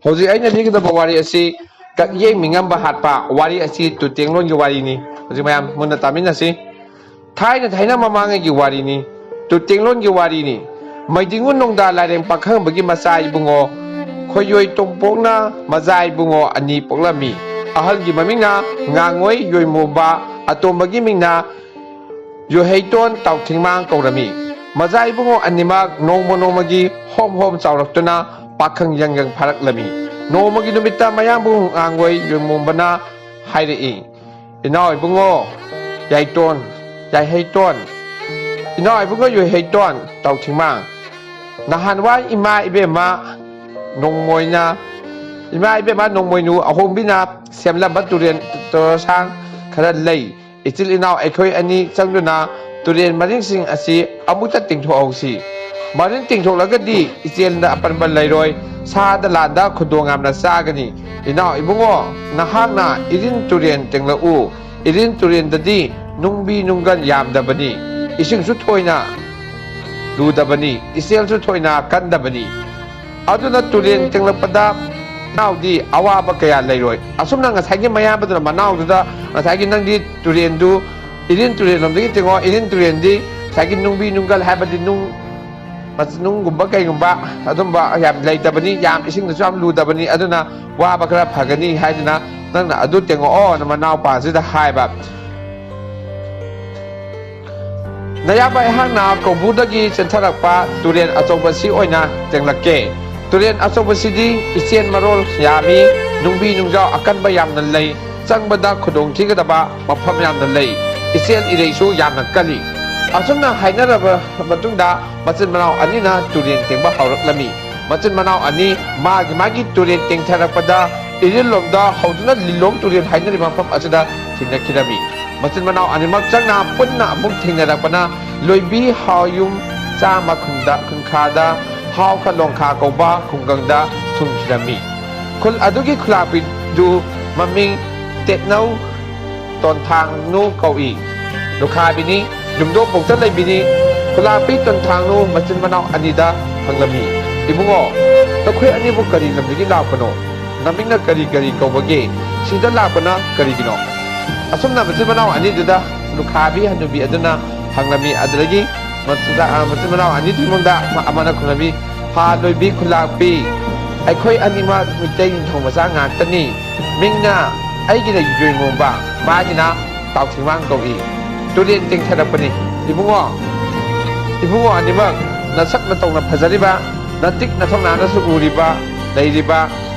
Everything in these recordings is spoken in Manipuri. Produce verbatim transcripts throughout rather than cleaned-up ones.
ꯍꯧꯖꯤꯛ ꯑꯩꯅ ꯂꯤꯒꯗꯕ ꯋꯥꯔꯤ ꯑꯁꯤ ꯀꯛꯌꯦꯡ ꯃꯤꯉꯝꯕ ꯍꯥꯠꯄ ꯋꯥꯔꯤ ꯑꯁꯤ ꯇꯨꯇꯦꯡꯂꯣꯟꯒꯤ ꯋꯥꯔꯤꯅꯤ꯫ ꯍꯧꯖꯤꯛ ꯃꯌꯥꯝ ꯃꯨꯟꯅ ꯇꯥꯃꯤꯟꯅꯁꯤ꯫ ꯊꯥꯏꯅ ꯊꯥꯏꯅ ꯃꯃꯥꯡꯉꯩꯒꯤ ꯋꯥꯔꯤꯅꯤ꯫ ꯇꯨꯇꯦꯡꯂꯣꯟꯒꯤ ꯋꯥꯔꯤꯅꯤ꯫ ꯃꯩꯗꯤꯡꯉꯨ ꯅꯣꯡꯗꯥ ꯂꯥꯏꯔꯦꯝ ꯄꯥꯈꯪꯕꯒꯤ ꯃꯆꯥ ꯏꯕꯨꯡꯉꯣ ꯈꯣꯏꯌꯣꯏ ꯇꯣꯝꯄꯣꯛꯅ ꯃꯆꯥ ꯏꯕꯨꯡꯉꯣ ꯑꯅꯤ ꯄꯣꯛꯂꯝꯃꯤ꯫ ꯑꯍꯜꯒꯤ ꯃꯃꯤꯡꯅ ꯉꯥꯡꯉꯣꯏ ꯌꯣꯏꯃꯣꯝꯕ, ꯑꯇꯣꯝꯕꯒꯤ ꯃꯤꯡꯅ ꯌꯣꯏꯍꯩꯇꯣꯟ ꯇꯥꯎꯊꯤꯡꯃꯥꯡ ꯀꯧꯔꯝꯃꯤ꯫ ꯃꯆꯥ ꯏꯕꯨꯡꯉꯣ ꯑꯅꯤꯃꯛ ꯅꯣꯡꯃ ꯅꯣꯡꯃꯒꯤ ꯍꯣꯝ ꯍꯣꯝ ꯆꯥꯎꯔꯛꯇꯨꯅ ꯄꯥꯈꯪ ꯌꯪ ꯌꯪ ꯐꯥꯔꯛꯂꯝꯃꯤ꯫ ꯅꯣꯡꯃꯒꯤ ꯅꯨꯃꯤꯠꯇ ꯃꯌꯥꯝꯕꯨ ꯉꯥꯡꯉꯣꯏ ꯌꯣꯏꯃꯣꯝꯕꯅ ꯍꯥꯏꯔꯛꯏ, "ꯏꯅꯥꯎ ꯏꯕꯨꯡꯉꯣ ꯌꯥꯏꯇꯣꯟ, ꯌꯥꯏꯍꯩꯇꯣꯟ, ꯏꯅꯥꯎ ꯏꯕꯨꯡꯉꯣ ꯌꯣꯏꯍꯩꯇꯣꯟ ꯇꯥꯎꯊꯤꯡꯃꯥꯡ, ꯅꯍꯥꯟꯋꯥꯏ ꯏꯃꯥ ꯏꯕꯦꯝꯃ ꯅꯣꯡꯃꯣꯏꯅ, ꯏꯃꯥ ꯏꯕꯦꯝꯃ ꯅꯣꯡꯃꯣꯏꯅꯨ ꯑꯍꯣꯡꯕꯤꯅ ꯁꯦꯝꯂꯝꯕ ꯇꯨꯔꯦꯟ ꯇꯣꯔꯁꯥꯡ ꯈꯔ ꯂꯩ꯫ ꯏꯆꯤꯜ ꯏꯅꯥꯎ ꯑꯩꯈꯣꯏ ꯑꯅꯤ ꯆꯪꯗꯨꯅ ꯇꯨꯔꯦꯟ ꯃꯔꯤꯟꯁꯤꯡ ꯑꯁꯤ ꯑꯃꯨꯛꯇ ꯇꯤꯡꯊꯣꯛꯍꯧꯁꯤ꯫ ꯃꯔꯤꯟ ꯇꯤꯡꯊꯣꯛꯂꯒꯗꯤ ꯏꯆꯦꯜꯗ ꯑꯄꯟꯕ ꯂꯩꯔꯣꯏ, ꯁꯥꯗ ꯂꯥꯟꯗ ꯈꯨꯗꯣꯡ ꯌꯥꯝꯅ ꯆꯥꯒꯅꯤ꯫ ꯏꯅꯥꯎ ꯏꯕꯨꯡꯉꯣ, ꯅꯍꯥꯛꯅ ꯏꯔꯤꯟ ꯇꯨꯔꯦꯟ ꯇꯦꯡꯂꯛꯎ꯫ ꯏꯔꯤꯟ ꯇꯨꯔꯦꯟꯗꯗꯤ ꯅꯨꯡꯕꯤ ꯅꯨꯡꯒꯟ ꯌꯥꯝꯗꯕꯅꯤ, ꯏꯁꯤꯡꯁꯨ ꯊꯣꯏꯅ ꯂꯨꯗꯕꯅꯤ, ꯏꯆꯦꯜꯁꯨ ꯊꯣꯏꯅ ꯀꯟꯗꯕꯅꯤ꯫ ꯑꯗꯨꯅ ꯇꯨꯔꯦꯟ ꯇꯦꯡꯂꯛꯄꯗ ꯏꯅꯥꯎꯗꯤ ꯑꯋꯥꯕ ꯀꯌꯥ ꯂꯩꯔꯣꯏ꯫" ꯑꯁꯨꯝꯅ ꯉꯁꯥꯏꯒꯤ ꯃꯌꯥꯝꯕꯗꯨꯅ ꯃꯅꯥꯎꯗꯨꯗ, "ꯉꯁꯥꯏꯒꯤ ꯅꯪꯗꯤ ꯇꯨꯔꯦꯟꯗꯨ ꯏꯔꯤꯟ ꯇꯨꯔꯦꯟ ꯂꯣꯝꯗꯒꯤ ꯇꯦꯡꯉꯣ, ꯏꯔꯤꯟ ꯇꯨꯔꯦꯟꯗꯤ ꯉꯁꯥꯏꯒꯤ ꯅꯨꯡꯕꯤ ꯅꯨꯡꯒꯜ ꯍꯥꯏꯕꯗꯤ ꯅꯨꯡ, ꯅꯨꯡꯒꯨꯝꯕ ꯀꯩꯒꯨꯝꯕ ꯑꯗꯨꯝꯕ ꯌꯥꯝ ꯂꯩꯇꯕꯅꯤ, ꯌꯥꯝ ꯏꯁꯤꯡꯗꯁꯨ ꯌꯥꯝ ꯂꯨꯗꯕꯅꯤ, ꯑꯗꯨꯅ ꯋꯥꯕ ꯈꯔ ꯐꯒꯅꯤ ꯍꯥꯏꯗꯨꯅ ꯅꯪꯅ ꯑꯗꯨ ꯇꯦꯡꯉꯛꯑꯣꯅ" ꯃꯅꯥꯎꯄꯥꯁꯤꯗ ꯍꯥꯏꯕ꯫ "ꯅꯌꯥꯝꯕ ꯑꯩꯍꯥꯛꯅ ꯀꯧꯕ꯭ꯔꯨꯗꯒꯤ ꯆꯦꯟꯊꯔꯛꯄ ꯇꯨꯔꯦꯜ ꯑꯆꯧꯕꯁꯤ ꯑꯣꯏꯅ ꯇꯦꯡꯂꯛꯀꯦ꯫ ꯇꯨꯔꯦꯜ ꯑꯆꯧꯕꯁꯤꯗꯤ ꯏꯆꯦꯜ ꯃꯔꯣꯜ ꯌꯥꯝꯃꯤ, ꯅꯨꯡꯕꯤ ꯅꯨꯡꯖꯥꯎ ꯑꯀꯟꯕ ꯌꯥꯝꯅ ꯂꯩ, ꯆꯪꯕꯗ ꯈꯨꯗꯣꯡꯊꯤꯒꯗꯕ ꯃꯐꯝ ꯌꯥꯝꯅ ꯂꯩ, ꯏꯆꯦꯜ ꯏꯔꯩꯁꯨ ꯌꯥꯝꯅ ꯀꯜꯂꯤ꯫" ꯑꯁꯨꯝꯅ ꯍꯥꯏꯅꯔꯕ ꯃꯇꯨꯡꯗ ꯃꯆꯤꯟ ꯃꯅꯥꯎ ꯑꯅꯤꯅ ꯇꯨꯔꯦꯟ ꯇꯦꯡꯕ ꯍꯧꯔꯛꯂꯝꯃꯤ꯫ ꯃꯆꯤꯟ ꯃꯅꯥꯎ ꯑꯅꯤ ꯃꯥꯒꯤ ꯃꯥꯒꯤ ꯇꯨꯔꯦꯟ ꯇꯦꯡꯊꯔꯛꯄꯗ ꯏꯔꯤꯜꯂꯣꯝꯗ ꯍꯧꯗꯨꯅ ꯂꯤꯂꯣꯡ ꯇꯨꯔꯦꯜ ꯍꯥꯏꯅꯔꯤꯕ ꯃꯐꯝ ꯑꯁꯤꯗ ꯊꯦꯡꯅꯈꯤꯔꯝꯃꯤ꯫ ꯃꯆꯤꯟ ꯃꯅꯥꯎ ꯑꯅꯤꯃꯛ ꯆꯪꯅ ꯄꯨꯟꯅ ꯑꯃꯨꯛ ꯊꯦꯡꯅꯔꯛꯄꯅ ꯂꯣꯏꯕꯤ ꯍꯥꯎꯌꯨꯝ ꯆꯥꯝꯃ ꯈꯨꯟꯗ, ꯈꯨꯟꯈꯥꯗ ꯍꯥꯎꯈ ꯂꯣꯡꯈꯥ ꯀꯧꯕ ꯈꯨꯡꯒꯪꯗ ꯊꯨꯡꯈꯤꯔꯝꯃꯤ꯫ ꯈꯨꯜ ꯑꯗꯨꯒꯤ ꯈꯨꯂꯥꯛꯄꯤꯗꯨ ꯃꯃꯤꯡ ꯇꯦꯠꯅꯧ ꯇꯣꯟꯊꯥꯡꯅꯨ ꯀꯧꯏ꯫ ꯂꯨꯈꯥꯕꯤꯅꯤ, ꯌꯨꯝꯗꯣꯡ ꯄꯣꯛꯇ ꯂꯩꯕꯤꯅꯤ꯫ ꯈꯨꯂꯥꯛꯄꯤ ꯇꯣꯟꯊꯥꯡꯅꯨ ꯃꯆꯤꯟ ꯃꯅꯥꯎ ꯑꯅꯤꯗ ꯐꯪꯂꯝꯃꯤ꯫ "ꯏꯕꯨꯡꯉꯣ, ꯅꯈꯣꯏ ꯑꯅꯤꯕꯨ ꯀꯔꯤ ꯂꯝꯗꯒꯤ ꯂꯥꯛꯄꯅꯣ? ꯅꯃꯤꯡꯅ ꯀꯔꯤ ꯀꯔꯤ ꯀꯧꯕꯒꯦ? ꯁꯤꯗ ꯂꯥꯛꯄꯅ ꯀꯔꯤꯒꯤꯅꯣ?" ꯑꯁꯨꯝꯅ ꯃꯆꯤꯟ ꯃꯅꯥꯎ ꯑꯅꯤꯗꯨꯗ ꯂꯨꯈꯥꯕꯤ ꯍꯅꯨꯕꯤ ꯑꯗꯨꯅ ꯍꯪꯂꯝꯃꯤ꯫ ꯑꯗꯨꯗꯒꯤ ꯃꯆꯤꯟ-, ꯑ, ꯃꯆꯤꯟ ꯃꯅꯥꯎ ꯑꯅꯤꯗꯨꯒꯤ ꯃꯅꯨꯡꯗ ꯑꯃ-, ꯑꯃꯅ ꯈꯨꯝꯂꯝꯃꯤ, "ꯍꯥ, ꯂꯣꯏꯕꯤ ꯈꯨꯂꯥꯛꯄꯤ, ꯑꯩꯈꯣꯏ ꯑꯅꯤꯃꯛ ꯃꯤꯇꯩ ꯅꯤꯡꯊꯧ ꯃꯆꯥ ꯉꯥꯛꯇꯅꯤ꯫ ꯃꯤꯡꯅ ꯑꯩꯒꯤꯅ ꯌꯣꯏꯉꯣꯝꯕ, ꯃꯥꯒꯤꯅ ꯇꯥꯎꯊꯤꯃꯥꯡ ꯀꯧꯏ꯫ ꯇꯨꯔꯦꯟ ꯇꯦꯡꯊꯔꯛꯄꯅꯤ꯫ ꯏꯕꯨꯡꯉꯣ, ꯏꯕꯨꯡꯉꯣ ꯑꯅꯤꯃꯛ ꯅꯁꯛ ꯅꯇꯧꯅ ꯐꯖꯔꯤꯕ, ꯅꯇꯤꯛ ꯅꯊꯧꯅꯥꯅꯁꯨ ꯎꯔꯤꯕ, ꯂꯩꯔꯤꯕ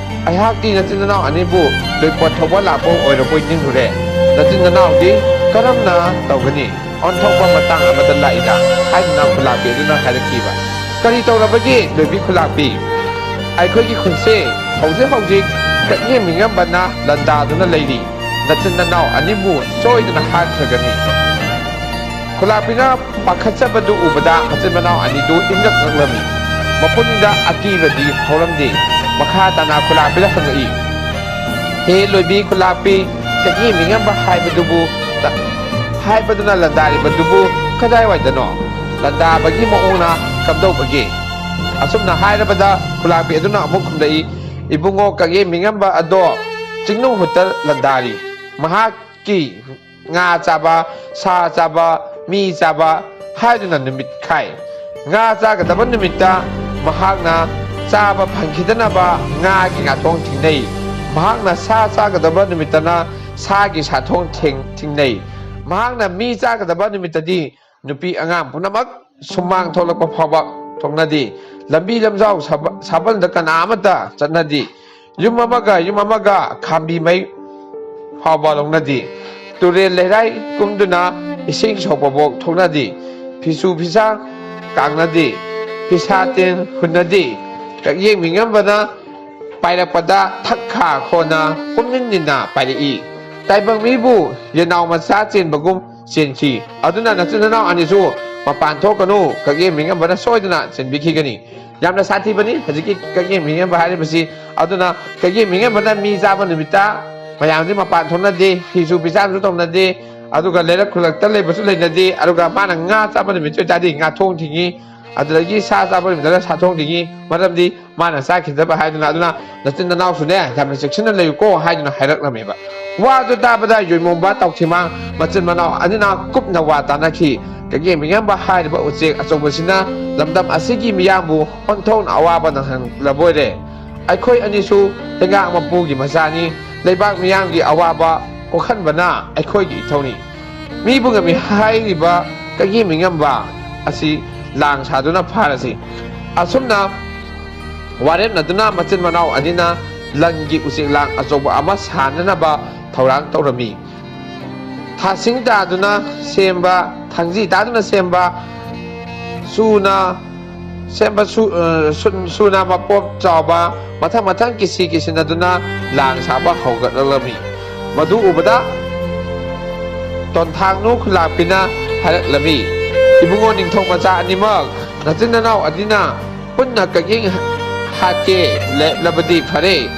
ꯑꯩꯍꯥꯛꯇꯤ ꯅꯆꯤꯟ ꯅꯅꯥꯎ ꯑꯅꯤꯕꯨ ꯂꯣꯏꯄꯣꯠ ꯊꯧꯕ ꯂꯥꯛꯄ ꯑꯣꯏꯔꯕꯣꯏ ꯅꯤꯡꯂꯨꯔꯦ꯫ ꯅꯆꯤꯟ ꯅꯅꯥꯎꯗꯤ ꯀꯔꯝꯅ ꯇꯧꯒꯅꯤ? ꯑꯣꯟꯊꯣꯛꯄ ꯃꯇꯥꯡ ꯑꯃꯗ ꯂꯥꯛꯏꯗ" ꯍꯥꯏꯗꯨꯅ ꯈꯨꯂꯥꯛꯄꯤ ꯑꯗꯨꯅ ꯍꯥꯏꯔꯛꯈꯤꯕ꯫ "ꯀꯔꯤ ꯇꯧꯔꯕꯒꯦ, ꯂꯣꯏꯕꯤ ꯈꯨꯂꯥꯛꯄꯤ? ꯑꯩꯈꯣꯏꯒꯤ ꯈꯨꯟꯁꯦ ꯍꯧꯖꯤꯛ ꯍꯧꯖꯤꯛ ꯀꯛꯌꯦꯡ ꯃꯤꯉꯝꯕꯅ ꯂꯥꯟꯗꯥꯗꯨꯅ ꯂꯩꯔꯤ꯫ ꯅꯆꯤꯟ ꯅꯅꯥꯎ ꯑꯅꯤꯕꯨ ꯁꯣꯏꯗꯅ ꯍꯥꯠꯈ꯭ꯔꯒꯅꯤ꯫" ꯈꯨꯂꯥꯛꯄꯤꯅ ꯄꯥꯈꯠꯆꯕꯗꯨ ꯎꯕꯗ ꯃꯆꯤꯟ ꯃꯅꯥꯎ ꯑꯅꯤꯗꯨ ꯏꯪꯉꯛ ꯉꯛꯂꯝꯃꯤ꯫ ꯃꯄꯨꯛꯅꯤꯡꯗ ꯑꯀꯤꯕꯗꯤ ꯐꯥꯎꯔꯝꯗꯦ꯫ ꯃꯈꯥ ꯇꯥꯅ ꯈꯨꯂꯥꯛꯄꯤꯗ ꯍꯪꯉꯛꯏ, "ꯍꯦ ꯂꯣꯏꯕꯤ ꯈꯨꯂꯥꯛꯄꯤ, ꯀꯛꯌꯦꯡ ꯃꯤꯉꯝꯕ ꯍꯥꯏꯕꯗꯨꯕꯨ, ꯍꯥꯏꯕꯗꯨꯅ ꯂꯥꯟꯗꯥꯔꯤꯕꯗꯨꯕꯨ ꯀꯗꯥꯏꯋꯥꯏꯗꯅꯣ? ꯂꯥꯟꯗꯥꯕꯒꯤ ꯃꯑꯣꯡꯅ ꯀꯝꯗꯧꯕꯒꯦ?" ꯑꯁꯨꯝꯅ ꯍꯥꯏꯔꯕꯗ ꯈꯨꯂꯥꯛꯄꯤ ꯑꯗꯨꯅ ꯑꯃꯨꯛ ꯈꯨꯝꯂꯛꯏ, "ꯏꯕꯨꯡꯉꯣ, ꯀꯛꯌꯦꯡ ꯃꯤꯉꯝꯕ ꯑꯗꯣ ꯆꯤꯡꯅꯨꯡ ꯍꯨꯠꯇ ꯂꯥꯟꯗꯥꯔꯤ꯫ ꯃꯍꯥꯛꯀꯤ ꯉꯥ ꯆꯥꯕ, ꯁꯥ ꯆꯥꯕ, ꯃꯤ ꯆꯥꯕ ꯍꯥꯏꯗꯨꯅ ꯅꯨꯃꯤꯠ ꯈꯥꯏ꯫ ꯉꯥ ꯆꯥꯒꯗꯕ ꯅꯨꯃꯤꯠꯇ ꯃꯍꯥꯛꯅ ꯆꯥꯕ ꯐꯪꯈꯤꯗꯅꯕ ꯉꯥꯒꯤ ꯉꯥꯊꯣꯡ ꯊꯤꯡꯅꯩ꯫ ꯃꯍꯥꯛꯅ ꯁꯥ ꯆꯥꯒꯗꯕ ꯅꯨꯃꯤꯠꯇꯅ ꯁꯥꯒꯤ ꯁꯥꯊꯣꯡ ꯊꯦꯡ-, ꯊꯤꯡꯅꯩ꯫ ꯃꯍꯥꯛꯅ ꯃꯤ ꯆꯥꯒꯗꯕ ꯅꯨꯃꯤꯠꯇꯗꯤ ꯅꯨꯄꯤ ꯑꯉꯥꯡ ꯄꯨꯝꯅꯃꯛ ꯁꯨꯃꯥꯡ ꯊꯣꯛꯂꯛꯄ ꯐꯥꯎꯕ ꯊꯣꯛꯅꯗꯦ꯫ ꯂꯝꯕꯤ ꯂꯝꯖꯥꯎ ꯁꯥꯕ-, ꯁꯥꯕꯜꯗ ꯀꯅꯥ ꯑꯃꯠꯇ ꯆꯠꯅꯗꯦ꯫ ꯌꯨꯝ ꯑꯃꯒ ꯌꯨꯝ ꯑꯃꯒ ꯈꯥꯝꯕꯤ ꯃꯩ ꯐꯥꯎꯕ ꯂꯧꯅꯗꯦ꯫ ꯇꯨꯔꯦꯜ ꯂꯩꯔꯥꯏ ꯀꯨꯝꯗꯨꯅ ꯏꯁꯤꯡ ꯁꯣꯛꯄꯐꯥꯎ ꯊꯣꯛꯅꯗꯦ꯫ ꯐꯤꯁꯨ ꯐꯤꯁꯥ ꯀꯥꯡꯅꯗꯦ꯫ ꯐꯤꯁꯥ ꯇꯦꯟ ꯍꯨꯟꯅꯗꯦ꯫ ꯀꯛꯌꯦꯡ ꯃꯤꯉꯝꯕꯅ ꯄꯥꯏꯔꯛꯄꯗ ꯊꯛ ꯈꯥ ꯈꯣꯅ ꯄꯨꯝꯅꯤꯟ ꯅꯤꯟꯅ ꯄꯥꯏꯔꯛꯏ꯫ ꯇꯥꯏꯕꯪ ꯃꯤꯕꯨ ꯌꯦꯅꯥꯎ ꯃꯆꯥ ꯆꯦꯟꯕꯒꯨꯝ ꯆꯦꯟꯈꯤ꯫ ꯑꯗꯨꯅ ꯅꯆꯤꯟ ꯅꯅꯥꯎ ꯑꯅꯤꯁꯨ ꯃꯄꯥꯟ ꯊꯣꯛꯀꯅꯨ, ꯀꯛꯌꯦꯡ ꯃꯤꯉꯝꯕꯅ ꯁꯣꯏꯗꯅ ꯆꯦꯟꯕꯤꯈꯤꯒꯅꯤ꯫ ꯌꯥꯝꯅ ꯁꯥꯊꯤꯕꯅꯤ ꯍꯧꯖꯤꯛꯀꯤ ꯀꯛꯌꯦꯡ ꯃꯤꯉꯝꯕ ꯍꯥꯏꯔꯤꯕꯁꯤ꯫ ꯑꯗꯨꯅ ꯀꯛꯌꯦꯡ ꯃꯤꯉꯝꯕꯅ ꯃꯤ ꯆꯥꯕ ꯅꯨꯃꯤꯠꯇ ꯃꯌꯥꯝꯁꯦ ꯃꯄꯥꯟ ꯊꯣꯛꯅꯗꯦ, ꯐꯤꯁꯨ ꯐꯤꯆꯥꯝꯁꯨ ꯇꯧꯅꯗꯦ, ꯑꯗꯨꯒ ꯂꯩꯔꯛ ꯈꯨꯜꯂꯛꯇ ꯂꯩꯕꯁꯨ ꯂꯩꯅꯗꯦ꯫ ꯑꯗꯨꯒ ꯃꯥꯅ ꯉꯥ ꯆꯥꯕ ꯅꯨꯃꯤꯠꯇ ꯑꯣꯏꯇꯥꯔꯗꯤ ꯉꯥꯊꯣꯡ ꯊꯤꯡꯉꯤ꯫ ꯑꯗꯨꯗꯒꯤ ꯁꯥ ꯆꯥꯕ ꯅꯨꯃꯤꯠꯇꯅ ꯁꯥ ꯊꯣꯡꯗ꯭ꯔꯤꯉꯤ, ꯃꯔꯝꯗꯤ ꯃꯥꯅ ꯆꯥꯈꯤꯗꯕ ꯍꯥꯏꯗꯨꯅ, ꯑꯗꯨꯅ ꯅꯆꯤꯟ ꯅꯅꯥꯎꯁꯨꯅꯦ ꯌꯥꯝꯅ ꯆꯦꯛꯁꯤꯟꯅ ꯂꯩꯌꯨꯀꯣ ꯍꯥꯏꯗꯨꯅ ꯍꯥꯏꯔꯛꯂꯝꯃꯦꯕ꯫ ꯋꯥꯗꯨ ꯇꯥꯕꯗ ꯌꯣꯏꯃꯣꯝꯕ ꯇꯥꯎꯊꯤꯃꯥꯡ ꯃꯆꯤꯟ ꯃꯅꯥꯎ ꯑꯅꯤꯅ ꯀꯨꯞꯅ ꯋꯥ ꯇꯥꯅꯈꯤ꯫ ꯀꯒꯦ ꯃꯤꯉꯝꯕ ꯍꯥꯏꯔꯤꯕ ꯎꯆꯦꯛ ꯑꯆꯧꯕꯁꯤꯅ ꯂꯝꯗꯝ ꯑꯁꯤꯒꯤ ꯃꯤꯌꯥꯝꯕꯨ ꯑꯣꯟꯊꯣꯛꯅ ꯑꯋꯥꯕ ꯅꯪꯍꯜꯂꯕꯣꯏꯔꯦ꯫ ꯑꯩꯈꯣꯏ ꯑꯅꯤꯁꯨ ꯂꯩꯉꯥꯛ ꯃꯄꯨꯒꯤ ꯃꯆꯥꯅꯤ꯫ ꯂꯩꯕꯥꯛ ꯃꯤꯌꯥꯝꯒꯤ ꯑꯋꯥꯕ ꯀꯣꯛꯍꯟꯕꯅ ꯑꯩꯈꯣꯏꯒꯤ ꯏꯊꯧꯅꯤ꯫ ꯃꯤꯕꯨ ꯉꯝꯃꯤ ꯍꯥꯏꯔꯤꯕ ꯀꯒꯦ ꯃꯤꯉꯝꯕ ꯑꯁꯤ ꯂꯥꯡ ꯁꯥꯗꯨꯅ ꯐꯥꯔꯁꯤ꯫ ꯑꯁꯨꯝꯅ ꯋꯥꯔꯦꯞꯅꯗꯨꯅ ꯃꯆꯤꯟ ꯃꯅꯥꯎ ꯑꯅꯤꯅ ꯂꯪꯒꯤ ꯎꯆꯦꯛ ꯂꯥꯡ ꯑꯆꯧꯕ ꯑꯃ ꯁꯥꯅꯅꯕ ꯊꯧꯔꯥꯡ ꯇꯧꯔꯝꯃꯤ꯫ ꯊꯥꯁꯤꯡ ꯇꯥꯗꯨꯅ ꯁꯦꯝꯕ, ꯊꯥꯡꯖꯤ ꯇꯥꯗꯨꯅ ꯁꯦꯝꯕ, ꯁꯨꯅ ꯁꯦꯝꯕ ꯁꯨ-, ꯑ, ꯁꯨ-, ꯁꯨꯅ ꯃꯄꯣꯞ ꯆꯥꯎꯕ, ꯃꯊꯪ ꯃꯊꯪ ꯀꯤꯁꯤ ꯀꯤꯁꯤꯟꯅꯗꯨꯅ ꯂꯥꯡ ꯁꯥꯕ ꯍꯧꯒꯠꯂꯛꯂꯝꯃꯤ꯫ ꯃꯗꯨ ꯎꯕꯗ ꯇꯣꯟꯊꯥꯡꯅꯨ ꯈꯨꯂꯥꯛꯄꯤꯅ ꯍꯥꯏꯔꯛꯂꯝꯃꯤ, "ꯏꯕꯨꯡꯉꯣ ꯅꯤꯡꯊꯧ ꯃꯆꯥ ꯑꯅꯤꯃꯛ, ꯅꯆꯤꯟ ꯅꯅꯥꯎ ꯑꯅꯤꯅ ꯄꯨꯟꯅ ꯀꯛꯌꯦꯡ ꯍꯥꯠꯀꯦ ꯂꯦꯞꯂꯕꯗꯤ ꯐꯔꯦ,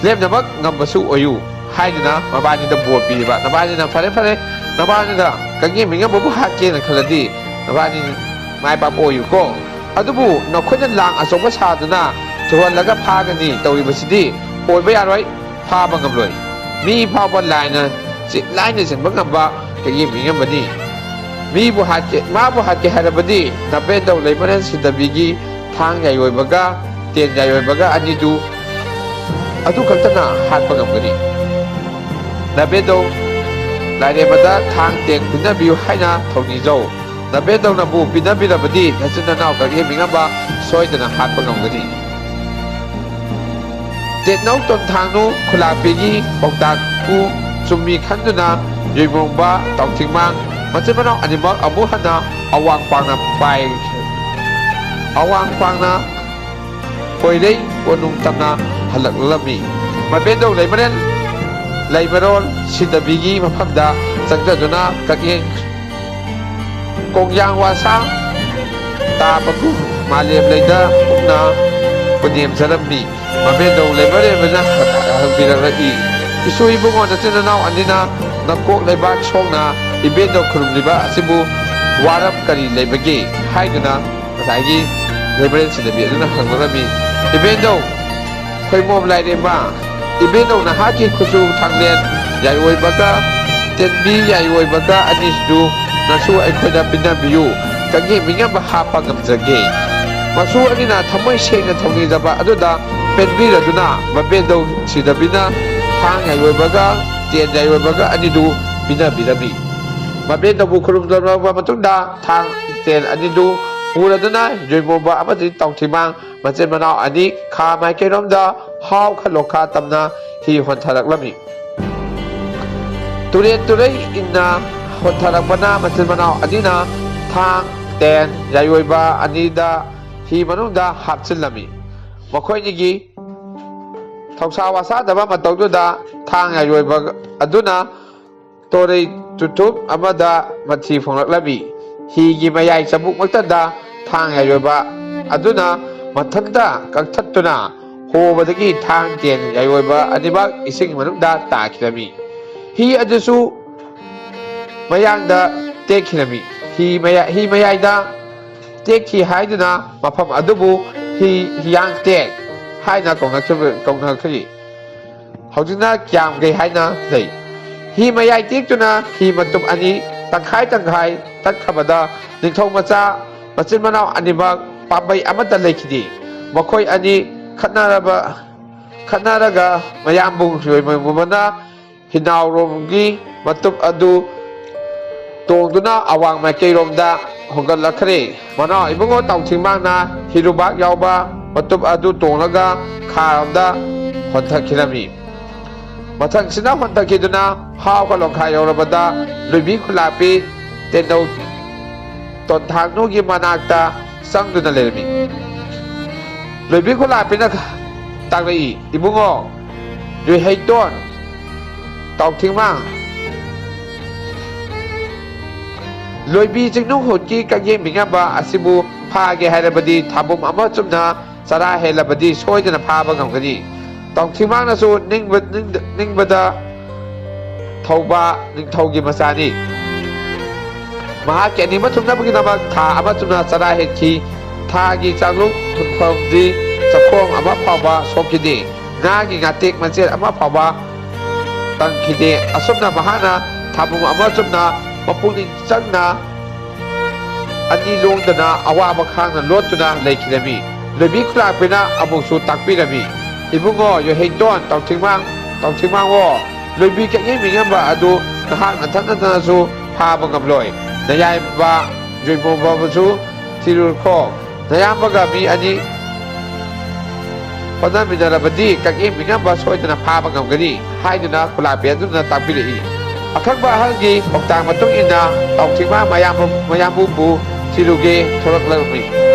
ꯂꯦꯞꯅꯕ ꯉꯝꯕꯁꯨ ꯑꯣꯏꯌꯨ" ꯍꯥꯏꯗꯨꯅ ꯃꯕꯥꯅꯤꯗ ꯕꯣꯔ ꯄꯤꯔꯤꯕ꯫ ꯅꯕꯥꯅꯤꯅ, "ꯐꯔꯦ, ꯐꯔꯦ, ꯅꯕꯥꯅꯤꯅ ꯀꯛꯌꯦꯡ ꯃꯤꯉꯝꯕꯕꯨ ꯍꯥꯠꯀꯦꯅ ꯈꯜꯂꯗꯤ ꯅꯕꯥꯅꯤ ꯃꯥꯏ ꯄꯥꯛꯄ ꯑꯣꯏꯌꯨꯀꯣ꯫ ꯑꯗꯨꯕꯨ ꯅꯈꯣꯏꯅ ꯂꯥꯡ ꯑꯆꯧꯕ ꯁꯥꯗꯨꯅ ꯆꯨꯍꯜꯂꯒ ꯐꯥꯒꯅꯤ ꯇꯧꯔꯤꯕꯁꯤꯗꯤ ꯑꯣꯏꯕ ꯌꯥꯔꯣꯏ, ꯐꯥꯕ ꯉꯝꯂꯣꯏ꯫ ꯃꯤ ꯐꯥꯎꯕ ꯂꯥꯏꯅ ꯆꯤ-, ꯂꯥꯏꯅ ꯆꯤꯡꯕ ꯉꯝꯕ ꯀꯩꯒꯤ ꯃꯤꯉꯝꯕꯅꯤ꯫ ꯃꯤꯕꯨ ꯍꯥꯠꯀꯦ, ꯃꯥꯕꯨ ꯍꯥꯠꯀꯦ ꯍꯥꯏꯔꯕꯗꯤ ꯅꯕꯦꯟꯗꯧ ꯂꯩꯃꯔꯦꯟ ꯁꯤꯗꯕꯤꯒꯤ ꯊꯥꯡ ꯌꯥꯏꯑꯣꯏꯕꯒ ꯇꯦꯟ ꯌꯥꯏꯑꯣꯏꯕꯒ ꯑꯅꯤꯗꯨ ꯑꯗꯨ ꯈꯛꯇꯅ ꯍꯥꯠꯄ ꯉꯝꯒꯅꯤ꯫ ꯅꯕꯦꯟꯗꯧ ꯂꯥꯏꯔꯦꯝꯕꯗ ꯊꯥꯡ ꯇꯦꯟ ꯄꯤꯅꯕꯤꯌꯨ ꯍꯥꯏꯅ ꯊꯧꯅꯤꯖꯧ꯫ ꯅꯕꯦꯟꯗꯧꯅꯕꯨ ꯄꯤꯅꯕꯤꯔꯕꯗꯤ ꯅꯆꯤꯟ ꯅꯅꯥꯎ ꯀꯛꯌꯦ ꯃꯤꯉꯝꯕ ꯁꯣꯏꯗꯅ ꯍꯥꯠꯄ ꯉꯝꯒꯅꯤ"꯫ ꯇꯦꯠꯅꯧ ꯇꯣꯟꯊꯥꯡꯅꯨ ꯈꯨꯂꯥꯛꯄꯤꯒꯤ ꯄꯥꯎꯇꯥꯛꯄꯨ ꯆꯨꯝꯃꯤ ꯈꯟꯗꯨꯅ ꯌꯣꯏꯃꯣꯝꯕ ꯇꯥꯎꯊꯤꯡꯃꯥꯡ ꯃꯆꯤꯟ ꯃꯅꯥꯎ ꯑꯅꯤꯃꯛ ꯑꯃꯨꯛ ꯍꯟꯅ ꯑꯋꯥꯡ ꯄꯥꯡꯅ ꯄꯥꯏ-, ꯑꯋꯥꯡ ꯄꯥꯡꯅ ꯈꯣꯏꯔꯩ ꯀꯣꯅꯨꯡ ꯇꯝꯅ ꯍꯜꯂꯛꯂꯝꯃꯤ꯫ ꯃꯕꯦꯟꯗꯧ ꯂꯩꯃꯔꯦꯜ, ꯂꯩꯃꯔꯣꯜ ꯁꯤꯗꯕꯤꯒꯤ ꯃꯐꯝꯗ ꯆꯪꯖꯗꯨꯅ ꯀꯛꯌꯦꯡ ꯀꯣꯡꯌꯥꯡ ꯋꯥꯁꯥ ꯇꯥꯕꯒꯨꯝ ꯃꯥꯂꯦꯝ ꯂꯩꯗ ꯄꯨꯛꯅ ꯄꯨꯅꯦꯝꯖꯔꯝꯃꯤ꯫ ꯃꯕꯦꯟꯗꯧ ꯂꯩꯃꯔꯦꯝꯕꯅ ꯍꯪꯕꯤꯔꯛꯂꯛꯏ, "ꯏꯁꯨ ꯏꯕꯨꯡꯉꯣ ꯅꯆꯤꯟ ꯅꯅꯥꯎ ꯑꯅꯤꯅ ꯅꯀꯣꯛ ꯂꯩꯕꯥꯛ ꯁꯣꯛꯅ ꯏꯕꯦꯟꯗꯧ ꯈꯨꯔꯨꯝꯂꯤꯕ ꯑꯁꯤꯕꯨ ꯋꯥꯔꯝ ꯀꯔꯤ ꯂꯩꯕꯒꯦ ꯍꯥꯏꯗꯨꯅ ꯉꯁꯥꯏꯒꯤ ꯂꯩꯃꯔꯦꯟ ꯁꯤꯗꯕꯤ ꯑꯗꯨꯅ ꯍꯪꯂꯛꯂꯝꯃꯤ꯫ ꯏꯕꯦꯟꯗꯧ ꯈꯣꯏꯃꯣꯝ ꯂꯥꯏꯔꯦꯝꯕ, ꯏꯕꯦꯟꯗꯧ ꯅꯍꯥꯛꯀꯤ ꯈꯨꯠꯁꯨ ꯊꯥꯡꯂꯦꯟ ꯌꯥꯏꯑꯣꯏꯕꯒ ꯇꯦꯟꯕꯤ ꯌꯥꯏꯑꯣꯏꯕꯒ ꯑꯅꯤꯁꯤꯗꯨ ꯅꯁꯨ ꯑꯩꯈꯣꯏꯗ ꯄꯤꯅꯕꯤꯌꯨ꯫ ꯀꯛꯌꯦꯡ ꯃꯤꯉꯝꯕ ꯍꯥꯞꯄ ꯉꯝꯖꯒꯦ꯫ ꯃꯁꯨ ꯑꯅꯤꯅ ꯊꯃꯣꯏ ꯁꯦꯡꯅ ꯊꯧꯅꯤꯖꯕ ꯑꯗꯨꯗ ꯄꯦꯟꯕꯤꯔꯗꯨꯅ ꯃꯕꯦꯟꯗꯧ ꯁꯤꯗꯕꯤꯅ ꯊꯥꯡ ꯌꯥꯏꯑꯣꯏꯕꯒ ꯇꯦꯟ ꯌꯥꯏꯑꯣꯏꯕꯒ ꯑꯅꯤꯗꯨ ꯄꯤꯅꯕꯤꯔꯝꯃꯤ꯫ ꯃꯕꯦꯟꯗꯧꯕꯨ ꯈꯨꯔꯨꯝꯖꯔꯕ ꯃꯇꯨꯡꯗ ꯊꯥꯡ ꯇꯦꯟ ꯑꯅꯤꯗꯨ ꯄꯨꯔꯗꯨꯅ ꯌꯣꯏꯃꯣꯝꯕ ꯑꯃꯗꯤ ꯇꯥꯎꯊꯤꯃꯥꯡ ꯃꯆꯤꯟ ꯃꯅꯥꯎ ꯑꯅꯤ ꯈꯥ ꯃꯥꯏꯀꯩꯔꯣꯝꯗ ꯍꯥꯎ ꯈꯂꯣꯈꯥ ꯇꯝꯅ ꯍꯤ ꯍꯣꯟꯊꯔꯛꯂꯝꯃꯤ꯫ ꯇꯨꯔꯦꯟ ꯇꯨꯔꯩ ꯏꯟꯅ ꯍꯣꯟꯊꯔꯛꯄꯅ ꯃꯆꯤꯟ ꯃꯅꯥꯎ ꯑꯅꯤꯅ ꯊꯥꯡ, ꯇꯦꯟ, ꯌꯥꯏꯑꯣꯏꯕ ꯑꯅꯤꯗ ꯍꯤ ꯃꯅꯨꯡꯗ ꯍꯥꯞꯆꯤꯜꯂꯝꯃꯤ꯫ ꯃꯈꯣꯏꯅꯤꯒꯤ ꯊꯧꯁꯥ ꯋꯥꯁꯥꯗꯕ ꯃꯇꯧꯗꯨꯗ ꯊꯥꯡ ꯌꯥꯏꯑꯣꯏꯕ ꯑꯗꯨꯅ ꯇꯣꯔꯩ ꯇꯨꯊꯨꯞ ꯑꯃꯗ ꯃꯊꯤ ꯐꯣꯡꯂꯛꯂꯝꯃꯤ꯫ ꯍꯤꯒꯤ ꯃꯌꯥꯏ ꯆꯕꯨꯛꯃꯛꯇꯗ ꯊꯥꯡ ꯌꯥꯏꯑꯣꯏꯕ ꯑꯗꯨꯅ ꯃꯊꯟꯇ ꯀꯛꯊꯠꯇꯨꯅ ꯍꯣꯕꯗꯒꯤ ꯊꯥꯡ ꯇꯦꯟ ꯌꯥꯏꯑꯣꯏꯕ ꯑꯅꯤꯃꯛ ꯏꯁꯤꯡ ꯃꯅꯨꯡꯗ ꯇꯥꯈꯤꯔꯝꯃꯤ꯫ ꯍꯤ ꯑꯗꯨꯁꯨ ꯃꯌꯥꯡꯗ ꯇꯦꯛꯈꯤꯔꯝꯃꯤ꯫ ꯍꯤ ꯃꯌꯥ-, ꯍꯤ ꯃꯌꯥꯏꯗ ꯇꯦꯛꯈꯤ ꯍꯥꯏꯗꯨꯅ ꯃꯐꯝ ꯑꯗꯨꯕꯨ ꯍꯤ ꯍꯤꯌꯥꯡ ꯇꯦꯛ ꯍꯥꯏꯅ ꯀꯧꯅꯈꯤꯕ-, ꯀꯧꯅꯈ꯭ꯔꯤ꯫ ꯍꯧꯖꯤꯛꯅ ꯀ꯭ꯌꯥꯝꯒꯩ ꯍꯥꯏꯅ ꯂꯩ꯫ ꯍꯤ ꯃꯌꯥꯏ ꯇꯦꯛꯇꯨꯅ ꯍꯤ ꯃꯇꯨꯝ ꯑꯅꯤ ꯇꯪꯈꯥꯏ ꯇꯪꯈꯥꯏ ꯇꯠꯈ꯭ꯔꯕꯗ ꯅꯤꯡꯊꯧ ꯃꯆꯥ ꯃꯆꯤꯟ ꯃꯅꯥꯎ ꯑꯅꯤꯃꯛ ꯄꯥꯝꯕꯩ ꯑꯃꯠꯇ ꯂꯩꯈꯤꯗꯦ꯫ ꯃꯈꯣꯏ ꯑꯅꯤ ꯈꯠꯅꯔꯕ, ꯈꯠꯅꯔꯒ ꯃꯌꯥꯝꯕꯨ ꯌꯣꯏꯃꯣꯝꯕꯅ ꯍꯤꯅꯥꯎꯔꯣꯝꯒꯤ ꯃꯇꯨꯞ ꯑꯗꯨ ꯇꯣꯡꯗꯨꯅ ꯑꯋꯥꯡ ꯃꯥꯏꯀꯩꯔꯣꯝꯗ ꯍꯣꯡꯒꯠꯂꯛꯈ꯭ꯔꯦ꯫ ꯃꯅꯥꯎ ꯏꯕꯨꯡꯉꯣ ꯇꯥꯎꯊꯤꯡꯃꯥꯡꯅ ꯍꯤꯔꯨꯕꯥꯛ ꯌꯥꯎꯕ ꯃꯇꯨꯞ ꯑꯗꯨ ꯇꯣꯡꯂꯒ ꯈꯥꯔꯣꯝꯗ ꯍꯣꯟꯊꯈꯤꯔꯝꯃꯤ꯫ ꯃꯊꯪꯁꯤꯅ ꯍꯣꯟꯊꯈꯤꯗꯨꯅ ꯍꯥꯎ ꯈꯂꯣꯡꯈꯥ ꯌꯧꯔꯕꯗ ꯂꯣꯏꯕꯤ ꯈꯨꯂꯥꯛꯄꯤ ꯇꯦꯟꯗꯧ ꯇꯣꯟꯊꯥꯡꯅꯨꯒꯤ ꯃꯅꯥꯛꯇ ꯆꯪꯗꯨꯅ ꯂꯩꯔꯝꯃꯤ꯫ ꯂꯣꯏꯕꯤ ꯈꯨꯂꯥꯛꯄꯤꯅ ꯇꯥꯛꯂꯛꯏ, "ꯏꯕꯨꯡꯉꯣ, ꯌꯣꯏꯍꯩꯇꯣꯟ, ꯇꯥꯎꯊꯤꯡꯃꯥꯡ, ꯂꯣꯏꯕꯤ ꯆꯤꯡꯅꯨꯡ ꯍꯨꯠꯀꯤ ꯀꯛꯌꯦꯡ ꯃꯤꯉꯝꯕ ꯑꯁꯤꯕꯨ ꯐꯥꯒꯦ ꯍꯥꯏꯔꯕꯗꯤ ꯊꯥꯕꯨꯝ ꯑꯃ ꯆꯨꯝꯅ ꯆꯔꯥ ꯍꯦꯜꯂꯕꯗꯤ ꯁꯣꯏꯗꯅ ꯐꯥꯕ ꯉꯝꯒꯅꯤ꯫ ꯇꯥꯎꯊꯤꯡꯃꯥꯡꯅꯁꯨ ꯅꯤꯡꯕ-, ꯅꯤꯡꯗ-, ꯅꯤꯡꯕꯗ ꯊꯧꯕ ꯅꯤꯡꯊꯧꯒꯤ ꯃꯆꯥꯅꯤ꯫ ꯃꯍꯥꯛꯀꯤ ꯑꯅꯤꯃꯛ ꯊꯨꯡꯅꯕꯒꯤꯗꯃꯛ ꯊꯥ ꯑꯃ ꯆꯨꯞꯅ ꯆꯔꯥ ꯍꯦꯟꯈꯤ꯫ ꯊꯥꯒꯤ ꯆꯥꯛꯂꯨꯛ ꯍꯨꯟꯐꯝꯗꯤ ꯆꯐꯣꯡ ꯑꯃ ꯐꯥꯎꯕ ꯁꯣꯛꯈꯤꯗꯦ꯫ ꯉꯥꯒꯤ ꯉꯥꯇꯦꯛ ꯃꯆꯦꯠ ꯑꯃ ꯐꯥꯎꯕ ꯇꯪꯈꯤꯗꯦ꯫ ꯑꯁꯨꯝꯅ ꯃꯍꯥꯛꯅ ꯊꯥꯕꯨꯝ ꯑꯃ ꯆꯨꯞꯅ ꯃꯄꯨꯛꯅꯤꯡ ꯆꯪꯅ ꯑꯅꯤ ꯂꯣꯡꯗꯅ ꯑꯋꯥꯕ ꯈꯥꯡꯅ ꯂꯣꯠꯇꯨꯅ ꯂꯩꯈꯤꯔꯝꯃꯤ꯫ ꯂꯣꯏꯕꯤ ꯈꯨꯂꯥꯛꯄꯤꯅ ꯑꯃꯨꯛꯁꯨ ꯇꯥꯛꯄꯤꯔꯝꯃꯤ, "ꯏꯕꯨꯡꯉꯣ ꯌꯣꯍꯦꯡꯇꯣꯟ ꯇꯥꯎꯊꯤꯡꯃꯥꯡ, ꯇꯥꯎꯊꯤꯡꯃꯥꯡꯉꯣ, ꯂꯣꯏꯕꯤ ꯀꯛꯌꯦꯡ ꯃꯤꯉꯝꯕ ꯑꯗꯨ ꯅꯍꯥꯛ ꯅꯊꯟ ꯅꯊꯟꯅꯁꯨ ꯐꯥꯕ ꯉꯝꯂꯣꯏ꯫ ꯅꯌꯥꯏꯕ ꯌꯣꯏꯃꯣꯝꯕꯕꯨꯁꯨ ꯊꯤꯔꯨꯈꯣ꯫ ꯅꯌꯥꯝꯕꯒ ꯃꯤ ꯑꯅꯤ ꯍꯣꯠꯅꯃꯤꯟꯅꯔꯕꯗꯤ ꯀꯛꯌꯦꯡ ꯃꯤꯉꯝꯕ ꯁꯣꯏꯗꯅ ꯐꯥꯕ ꯉꯝꯒꯅꯤ" ꯍꯥꯏꯗꯨꯅ ꯈꯨꯂꯥꯛꯄꯤ ꯑꯗꯨꯅ ꯇꯥꯛꯄꯤꯔꯛꯏ꯫ ꯑꯈꯪꯕ ꯑꯍꯜꯒꯤ ꯄꯥꯎꯇꯥꯛ ꯃꯇꯨꯡ ꯏꯟꯅ ꯇꯥꯎꯊꯤꯡꯃꯥꯡ ꯃꯌꯥꯝꯕ, ꯃꯌꯥꯝꯕꯨꯕꯨ ꯊꯤꯔꯨꯒꯦ ꯊꯣꯔꯛꯂꯝꯃꯤ꯫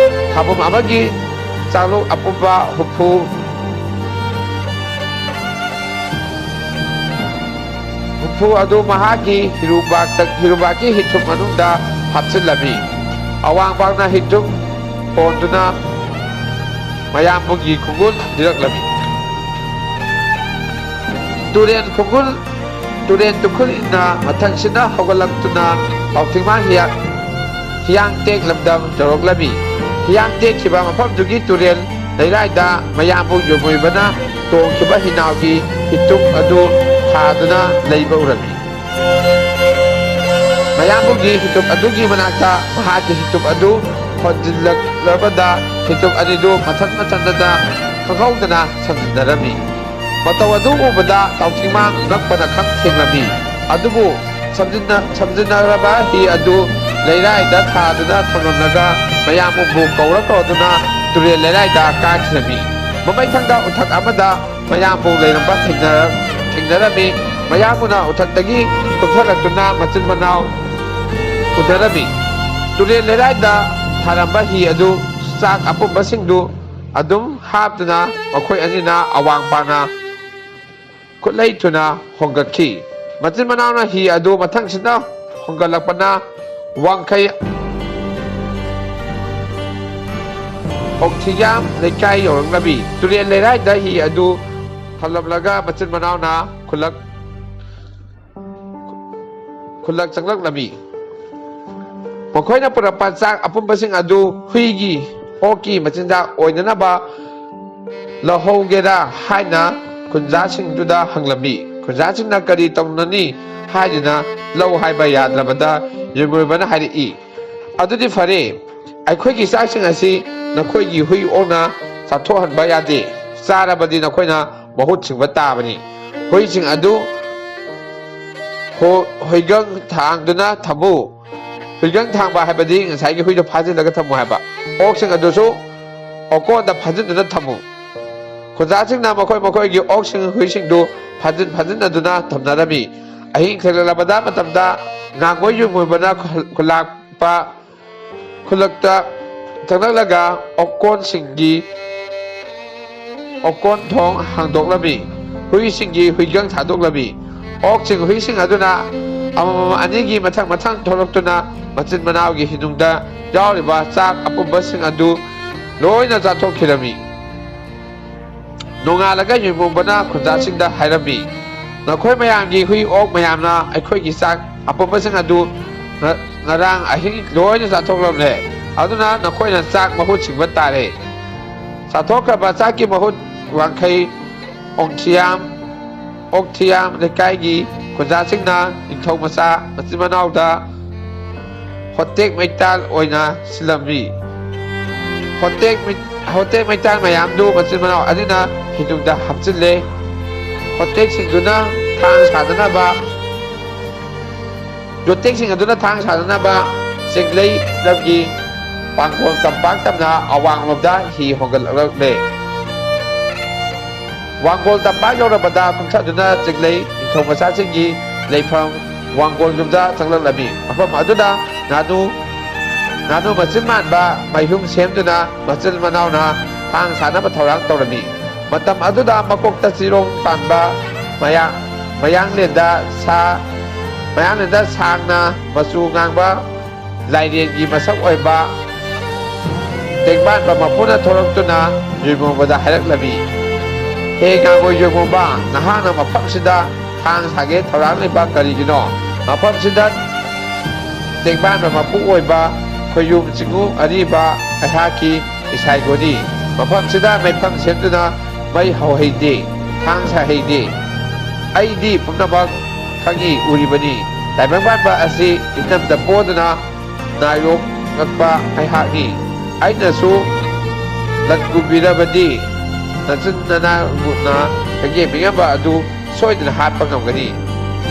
ꯊꯥꯕꯨꯝ ꯑꯃꯒꯤ ꯆꯥꯛꯂꯨꯛ ꯑꯄꯨꯝꯕ ꯍꯨꯝꯐꯨ, ꯍꯨꯝꯐꯨ ꯑꯗꯨ ꯃꯍꯥꯛꯀꯤ ꯍꯤꯔꯨꯝꯕꯥꯛꯇ, ꯍꯤꯔꯨꯝꯕꯥꯛꯀꯤ ꯍꯤꯊꯨꯞ ꯃꯅꯨꯡꯗ ꯍꯥꯞꯆꯤꯜꯂꯝꯃꯤ꯫ ꯑꯋꯥꯡ ꯄꯥꯡꯅ ꯍꯤꯊꯨꯞ ꯍꯣꯟꯗꯨꯅ ꯃꯌꯥꯝꯕꯒꯤ ꯈꯣꯡꯒꯨꯜ ꯂꯤꯔꯛꯂꯝꯃꯤ꯫ ꯇꯨꯔꯦꯟ ꯈꯣꯡꯒꯨꯜ, ꯇꯨꯔꯦꯟ ꯇꯨꯈꯨꯜ ꯏꯟꯅ ꯃꯊꯪꯁꯤꯠꯅ ꯍꯧꯒꯠꯂꯛꯇꯨꯅ ꯄꯥꯎꯊꯤꯡꯃꯥꯡ ꯍꯤꯌꯥꯡ, ꯍꯤꯌꯥꯡ ꯇꯦꯛ ꯂꯝꯗꯝ ꯌꯧꯔꯛꯂꯝꯃꯤ꯫ ꯍꯤꯌꯥꯡ ꯇꯦꯛꯈꯤꯕ ꯃꯐꯝꯗꯨꯒꯤ ꯇꯨꯔꯦꯜ ꯂꯩꯔꯥꯏꯗ ꯃꯌꯥꯝꯕꯨ ꯌꯣꯃꯣꯏꯕꯅ ꯇꯣꯡꯈꯤꯕ ꯍꯤꯅꯥꯎꯒꯤ ꯍꯤꯇꯨꯞ ꯑꯗꯨ ꯊꯥꯗꯨꯅ ꯂꯩꯕ ꯎꯔꯝꯃꯤ꯫ ꯃꯌꯥꯝꯕꯨꯒꯤ ꯍꯤꯇꯨꯞ ꯑꯗꯨꯒꯤ ꯃꯅꯥꯛꯇ ꯃꯍꯥꯛꯀꯤ ꯍꯤꯇꯨꯞ ꯑꯗꯨ ꯍꯣꯟꯖꯤꯜꯂꯛꯂꯕꯗ ꯍꯤꯇꯨꯞ ꯑꯅꯤꯗꯨ ꯃꯊꯟ ꯃꯊꯟꯗꯅ ꯈꯪꯍꯧꯗꯅ ꯁꯝꯖꯤꯟꯅꯔꯝꯃꯤ꯫ ꯃꯇꯧ ꯑꯗꯨ ꯎꯕꯗ ꯇꯥꯎꯊꯤꯡꯃꯥꯡ ꯉꯛꯄꯅ ꯈꯝ ꯊꯦꯡꯂꯝꯃꯤ꯫ ꯑꯗꯨꯕꯨ ꯁꯝꯖꯤꯟꯅ-, ꯁꯝꯖꯤꯟꯅꯔꯕ ꯍꯤ ꯑꯗꯨ ꯂꯩꯔꯥꯏꯗ ꯊꯥꯗꯨꯅ ꯊꯝꯂꯝꯂꯒ ꯃꯌꯥꯝꯕꯨ ꯀꯧꯔ ꯀꯧꯔꯗꯨꯅ ꯇꯨꯔꯦꯜ ꯂꯩꯔꯥꯏꯗ ꯀꯥꯈꯤꯔꯝꯃꯤ꯫ ꯃꯃꯩꯊꯪꯗ ꯎꯊꯛ ꯑꯃꯗ ꯃꯌꯥꯝꯕꯨ ꯂꯩꯔꯝꯕ ꯊꯦꯡꯅꯔ-, ꯊꯦꯡꯅꯔꯝꯃꯤ꯫ ꯃꯌꯥꯝꯕꯨꯅ ꯎꯊꯛꯇꯒꯤ ꯀꯨꯝꯊꯔꯛꯇꯨꯅ ꯃꯆꯤꯟ ꯃꯅꯥꯎ ꯎꯅꯔꯝꯃꯤ꯫ ꯇꯨꯔꯦꯜ ꯂꯩꯔꯥꯏꯗ ꯊꯥꯔꯝꯕ ꯍꯤ ꯑꯗꯨ ꯆꯥꯛ ꯑꯄꯨꯝꯕꯁꯤꯡꯗꯨ ꯑꯗꯨꯝ ꯍꯥꯞꯇꯨꯅ ꯃꯈꯣꯏ ꯑꯅꯤꯅ ꯑꯋꯥꯡ ꯄꯥꯅ ꯈꯨꯠꯂꯩ ꯊꯨꯅ ꯍꯣꯡꯒꯠꯈꯤ꯫ ꯃꯆꯤꯟ ꯃꯅꯥꯎꯅ ꯍꯤ ꯑꯗꯨ ꯃꯊꯪꯁꯤꯠꯅ ꯍꯣꯡꯒꯠꯂꯛꯄꯅ ꯋꯥꯡꯈꯩ ꯑꯣꯛꯊꯤꯌꯥꯝ ꯂꯩꯀꯥꯏ ꯌꯧꯔꯛꯂꯝꯃꯤ꯫ ꯇꯨꯔꯦꯜ ꯂꯩꯔꯥꯏꯗ ꯍꯤ ꯑꯗꯨ ꯊꯝꯂꯝꯂꯒ ꯃꯆꯤꯟ ꯃꯅꯥꯎꯅ ꯈꯨꯜꯂꯛ, ꯈꯨꯜꯂꯛ ꯆꯪꯂꯛꯂꯝꯃꯤ꯫ ꯃꯈꯣꯏꯅ ꯄꯨꯔꯛꯄ ꯆꯥꯛ ꯑꯄꯨꯝꯕꯁꯤꯡ ꯑꯗꯨ ꯍꯨꯏꯒꯤ, ꯑꯣꯛꯀꯤ ꯃꯆꯤꯟꯖꯥꯛ ꯑꯣꯏꯅꯅꯕ ꯂꯧꯍꯧꯒꯦꯔꯥ ꯍꯥꯏꯅ ꯈꯨꯟꯖꯥꯁꯤꯡꯗꯨꯗ ꯍꯪꯂꯝꯃꯤ꯫ ꯈꯨꯟꯖꯥꯁꯤꯡꯅ ꯀꯔꯤ ꯇꯧꯅꯅꯤ ꯍꯥꯏꯗꯨꯅ ꯂꯧ ꯍꯥꯏꯕ ꯌꯥꯗ꯭ꯔꯕꯗ ꯌꯨꯝꯕꯨꯔꯦꯝꯕꯅ ꯍꯥꯏꯔꯛꯏ, "ꯑꯗꯨꯗꯤ ꯐꯔꯦ, ꯑꯩꯈꯣꯏꯒꯤ ꯆꯥꯛꯁꯤꯡ ꯑꯁꯤ ꯅꯈꯣꯏꯒꯤ ꯍꯨꯏ ꯑꯣꯛꯅ ꯆꯥꯊꯣꯛꯍꯟꯕ ꯌꯥꯗꯦ꯫ ꯆꯥꯔꯕꯗꯤ ꯅꯈꯣꯏꯅ ꯃꯍꯨꯠ ꯁꯤꯟꯕ ꯇꯥꯕꯅꯤ꯫ ꯍꯨꯏꯁꯤꯡ ꯑꯗꯨ ꯍꯣ-, ꯍꯣꯏꯒꯪ ꯊꯥꯡꯗꯨꯅ ꯊꯝꯃꯨ꯫ ꯍꯨꯏꯒꯪ ꯊꯥꯡꯕ ꯍꯥꯏꯕꯗꯤ ꯉꯁꯥꯏꯒꯤ ꯍꯨꯏꯗꯣ ꯐꯥꯖꯤꯜꯂꯒ ꯊꯝꯃꯨ ꯍꯥꯏꯕ꯫ ꯑꯣꯛꯁꯤꯡ ꯑꯗꯨꯁꯨ ꯑꯣꯀꯣꯟꯗ ꯐꯥꯖꯤꯟꯗꯨꯅ ꯊꯝꯃꯨ꯫ ꯈꯨꯟꯖꯥꯁꯤꯡꯅ ꯃꯈꯣꯏ ꯃꯈꯣꯏꯒꯤ ꯑꯣꯛꯁꯤꯡ, ꯍꯨꯏꯁꯤꯡꯗꯨ ꯐꯥꯖꯤꯟ ꯐꯥꯖꯤꯟꯅꯗꯨꯅ ꯊꯝꯅꯔꯝꯃꯤ꯫ ꯑꯍꯤꯡ ꯊꯦꯡꯂꯛꯂꯕꯗ ꯃꯇꯝꯗ ꯉꯥꯡꯕ ꯌꯨꯝꯕꯨꯔꯦꯝꯕꯅ ꯈꯨꯜ-, ꯈꯨꯂꯥꯛꯄ, ꯈꯨꯜꯂꯛꯇ ꯆꯪꯂꯛꯂꯒ ꯑꯣꯀꯣꯟꯁꯤꯡꯒꯤ, ꯑꯣꯀꯣꯟ ꯊꯣꯡ ꯍꯥꯡꯗꯣꯛꯂꯝꯃꯤ꯫ ꯍꯨꯏꯁꯤꯡꯒꯤ ꯍꯨꯏꯒꯪ ꯊꯥꯗꯣꯛꯂꯝꯃꯤ꯫ ꯑꯣꯛꯁꯤꯡ, ꯍꯨꯏꯁꯤꯡ ꯑꯗꯨꯅ ꯑꯃꯃꯝ ꯑꯅꯤꯒꯤ ꯃꯊꯪ ꯃꯊꯪ ꯊꯣꯛꯂꯛꯇꯨꯅ ꯃꯆꯤꯟ ꯃꯅꯥꯎꯒꯤ ꯍꯤꯗꯨꯡꯗ ꯌꯥꯎꯔꯤꯕ ꯆꯥꯛ ꯑꯄꯨꯝꯕꯁꯤꯡ ꯑꯗꯨ ꯂꯣꯏꯅ ꯆꯥꯊꯣꯛꯈꯤꯔꯝꯃꯤ꯫ ꯅꯣꯡꯉꯥꯜꯂꯒ ꯌꯨꯝꯕꯨꯔꯦꯝꯕꯅ ꯈꯨꯟꯖꯥꯁꯤꯡꯗ ꯍꯥꯏꯔꯝꯃꯤ, "ꯅꯈꯣꯏ ꯃꯌꯥꯝꯒꯤ ꯍꯨꯏ ꯑꯣꯛ ꯃꯌꯥꯝꯅ ꯑꯩꯈꯣꯏꯒꯤ ꯆꯥꯛ ꯑꯄꯨꯝꯕꯁꯤꯡ ꯑꯗꯨ ꯉ-, ꯉꯔꯥꯡ ꯑꯍꯤꯡ ꯂꯣꯏꯅ ꯆꯥꯊꯣꯛꯂꯝꯂꯦ꯫ ꯑꯗꯨꯅ ꯅꯈꯣꯏꯅ ꯆꯥꯛ ꯃꯍꯨꯠ ꯁꯤꯟꯕ ꯇꯥꯔꯦ꯫ ꯆꯥꯊꯣꯛꯈ꯭ꯔꯕ ꯆꯥꯛꯀꯤ ꯃꯍꯨꯠ ꯋꯥꯡꯈꯩ ꯑꯣꯛꯊꯤꯌꯥꯝ, ꯑꯣꯛꯊꯤꯌꯥꯝ ꯂꯩꯀꯥꯏꯒꯤ ꯈꯨꯟꯖꯥꯁꯤꯡꯅ ꯅꯤꯡꯊꯧ ꯃꯆꯥ ꯃꯆꯤꯟ ꯃꯅꯥꯎꯗ ꯍꯣꯇꯦꯛ ꯃꯩꯇꯥꯟ ꯑꯣꯏꯅ ꯁꯤꯜꯂꯝꯃꯤ꯫ ꯍꯣꯇꯦꯛ ꯃꯩ-, ꯍꯣꯇꯦꯛ ꯃꯩꯇꯥꯟ ꯃꯌꯥꯝꯗꯨ ꯃꯆꯤꯟ ꯃꯅꯥꯎ ꯑꯅꯤꯅ ꯍꯤꯗꯨꯡꯗ ꯍꯥꯞꯆꯤꯜꯂꯦ꯫ ꯍꯣꯇꯦꯛꯁꯤꯡꯗꯨꯅ ꯊꯥꯡ ꯁꯥꯗꯅꯕ, ꯌꯣꯇꯦꯛꯁꯤꯡ ꯑꯗꯨꯅ ꯊꯥꯡ ꯁꯥꯗꯅꯕ ꯆꯤꯡꯂꯩ ꯂꯝꯒꯤ ꯋꯥꯡꯒꯣꯜ ꯇꯝꯄꯥꯛ ꯇꯝꯅ ꯑꯋꯥꯡꯂꯣꯝꯗ ꯍꯤ ꯍꯣꯟꯒꯠꯂꯛꯂꯦ꯫ ꯋꯥꯡꯒꯣꯜ ꯇꯝꯄꯥꯛ ꯌꯧꯔꯕꯗ ꯀꯨꯝꯊꯗꯨꯅ ꯆꯤꯡꯂꯩ ꯅꯤꯡꯊꯧ ꯃꯆꯥꯁꯤꯡꯒꯤ ꯂꯩꯐꯝ ꯋꯥꯡꯒꯣꯜ ꯌꯨꯝꯗ ꯆꯪꯂꯛꯂꯝꯃꯤ꯫ ꯃꯐꯝ ꯑꯗꯨꯗ ꯉꯥꯅꯨ, ꯉꯥꯅꯨ ꯃꯆꯤꯟ ꯃꯥꯟꯕ ꯃꯌꯨꯝ ꯁꯦꯝꯗꯨꯅ ꯃꯆꯤꯟ ꯃꯅꯥꯎꯅ ꯊꯥꯡ ꯁꯥꯅꯕ ꯊꯧꯔꯥꯡ ꯇꯧꯔꯝꯃꯤ꯫ ꯃꯇꯝ ꯑꯗꯨꯗ ꯃꯀꯣꯛꯇ ꯆꯤꯔꯣꯡ ꯄꯥꯟꯕ ꯃꯌꯥ-, ꯃꯌꯥꯡꯂꯦꯟꯗ ꯁꯥ-, ꯃꯌꯥꯡꯂꯦꯟꯗ ꯁꯥꯡꯅ ꯃꯆꯨ ꯉꯥꯡꯕ ꯂꯥꯏꯔꯦꯟꯒꯤ ꯃꯁꯛ ꯑꯣꯏꯕ ꯇꯦꯡꯕꯥꯟꯕ ꯃꯄꯨꯅ ꯊꯣꯔꯛꯇꯨꯅ ꯌꯣꯡꯕꯣꯝꯕꯗ ꯍꯥꯏꯔꯛꯂꯝꯃꯤ, "ꯍꯦ ꯉꯥꯡꯕ ꯌꯣꯡꯕꯣꯝꯕ, ꯅꯍꯥꯛꯅ ꯃꯐꯝꯁꯤꯗ ꯊꯥꯡ ꯁꯥꯒꯦ ꯊꯧꯔꯥꯡꯂꯤꯕ ꯀꯔꯤꯒꯤꯅꯣ? ꯃꯐꯝꯁꯤꯗ ꯇꯦꯡꯕꯥꯟꯕ ꯃꯄꯨ ꯑꯣꯏꯕ ꯈꯣꯌꯨꯝ ꯆꯤꯡꯉꯨ ꯑꯔꯤꯕ ꯑꯩꯍꯥꯛꯀꯤ ꯏꯁꯥꯏꯒꯣꯅꯤ꯫ ꯃꯐꯝꯁꯤꯗ ꯃꯩꯐꯝ ꯁꯦꯝꯗꯨꯅ ꯃꯩ ꯍꯧꯍꯩꯗꯦ, ꯊꯥꯡ ꯁꯥꯍꯩꯗꯦ꯫ ꯑꯩꯗꯤ ꯄꯨꯝꯅꯃꯛ ꯈꯪꯏ ꯎꯔꯤꯕꯅꯤ꯫ ꯇꯥꯏꯕꯪ ꯄꯥꯟꯕ ꯑꯁꯤ ꯏꯅꯝꯗ ꯄꯣꯗꯨꯅ ꯅꯥꯌꯣꯛꯉꯛꯄ ꯑꯩꯍꯥꯛꯅꯤ꯫ ꯑꯩꯅꯁꯨ ꯂꯟ ꯀꯨꯝꯕꯤꯔꯕꯗꯤ ꯅꯆꯤꯟ ꯅꯅꯥꯎꯅ ꯀꯩꯒꯦꯝ ꯃꯤꯉꯝꯕ ꯑꯗꯨ ꯁꯣꯏꯗꯅ ꯍꯥꯠꯄ ꯉꯝꯒꯅꯤ꯫